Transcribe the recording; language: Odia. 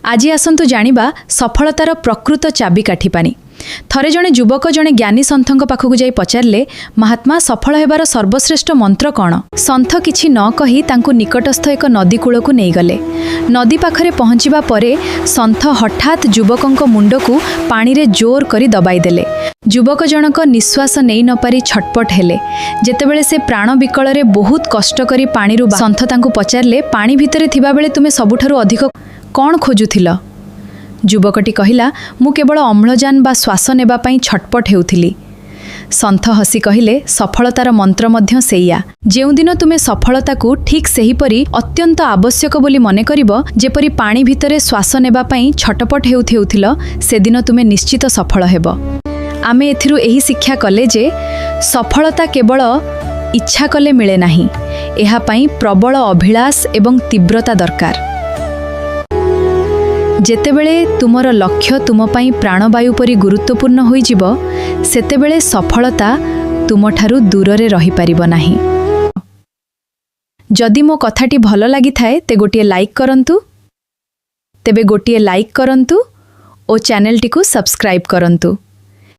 ଆଜି ଆସନ୍ତୁ ଜାଣିବା ସଫଳତାର ପ୍ରକୃତ ଚାବିକାଠି ପାଣି। ଥରେ ଜଣେ ଯୁବକ ଜଣେ ଜ୍ଞାନୀ ସନ୍ଥଙ୍କ ପାଖକୁ ଯାଇ ପଚାରିଲେ, "ମହାତ୍ମା, ସଫଳ ହେବାର ସର୍ବଶ୍ରେଷ୍ଠ ମନ୍ତ୍ର କ'ଣ?" ସନ୍ଥ କିଛି ନ କହି ତାଙ୍କୁ ନିକଟସ୍ଥ ଏକ ନଦୀ କୂଳକୁ ନେଇଗଲେ। ନଦୀ ପାଖରେ ପହଞ୍ଚିବା ପରେ ସନ୍ଥ ହଠାତ୍ ଯୁବକଙ୍କ ମୁଣ୍ଡକୁ ପାଣିରେ ଜୋର କରି ଦବାଇ ଦେଲେ। ଯୁବକ ଜଣକ ନିଶ୍ୱାସ ନେଇ ନପାରି ଛଟପଟ ହେଲେ। ଯେତେବେଳେ ସେ ପ୍ରାଣ ବିକଳରେ ବହୁତ କଷ୍ଟ କରି ପାଣିରୁ ସନ୍ଥ ତାଙ୍କୁ ପଚାରିଲେ, "ପାଣି ଭିତରେ ଥିବାବେଳେ ତୁମେ ସବୁଠାରୁ ଅଧିକ କ'ଣ ଖୋଜୁଥିଲ?" ଯୁବକଟି କହିଲା, "ମୁଁ କେବଳ ଅମ୍ଳଜାନ ବା ଶ୍ୱାସ ନେବା ପାଇଁ ଛଟପଟ ହେଉଥିଲି।" ସନ୍ଥ ହସି କହିଲେ, "ସଫଳତାର ମନ୍ତ୍ର ମଧ୍ୟ ସେଇଆ। ଯେଉଁଦିନ ତୁମେ ସଫଳତାକୁ ଠିକ୍ ସେହିପରି ଅତ୍ୟନ୍ତ ଆବଶ୍ୟକ ବୋଲି ମନେ କରିବ, ଯେପରି ପାଣି ଭିତରେ ଶ୍ୱାସ ନେବା ପାଇଁ ଛଟପଟ ହେଉଥିଲ, ସେଦିନ ତୁମେ ନିଶ୍ଚିତ ସଫଳ ହେବ।" ଆମେ ଏଥିରୁ ଏହି ଶିକ୍ଷା କଲେ ଯେ ସଫଳତା କେବଳ ଇଚ୍ଛା କଲେ ମିଳେ ନାହିଁ। ଏହା ପାଇଁ ପ୍ରବଳ ଅଭିଳାଷ ଏବଂ ତୀବ୍ରତା ଦରକାର। ଯେତେବେଳେ ତୁମର ଲକ୍ଷ୍ୟ ତୁମ ପାଇଁ ପ୍ରାଣବାୟୁ ପରି ଗୁରୁତ୍ୱପୂର୍ଣ୍ଣ ହୋଇଯିବ, ସେତେବେଳେ ସଫଳତା ତୁମଠାରୁ ଦୂରରେ ରହିପାରିବ ନାହିଁ। ଯଦି ମୋ କଥାଟି ଭଲ ଲାଗିଥାଏ, ତେବେ ଗୋଟିଏ ଲାଇକ୍ କରନ୍ତୁ ଓ ଚ୍ୟାନେଲଟିକୁ ସବସ୍କ୍ରାଇବ୍ କରନ୍ତୁ।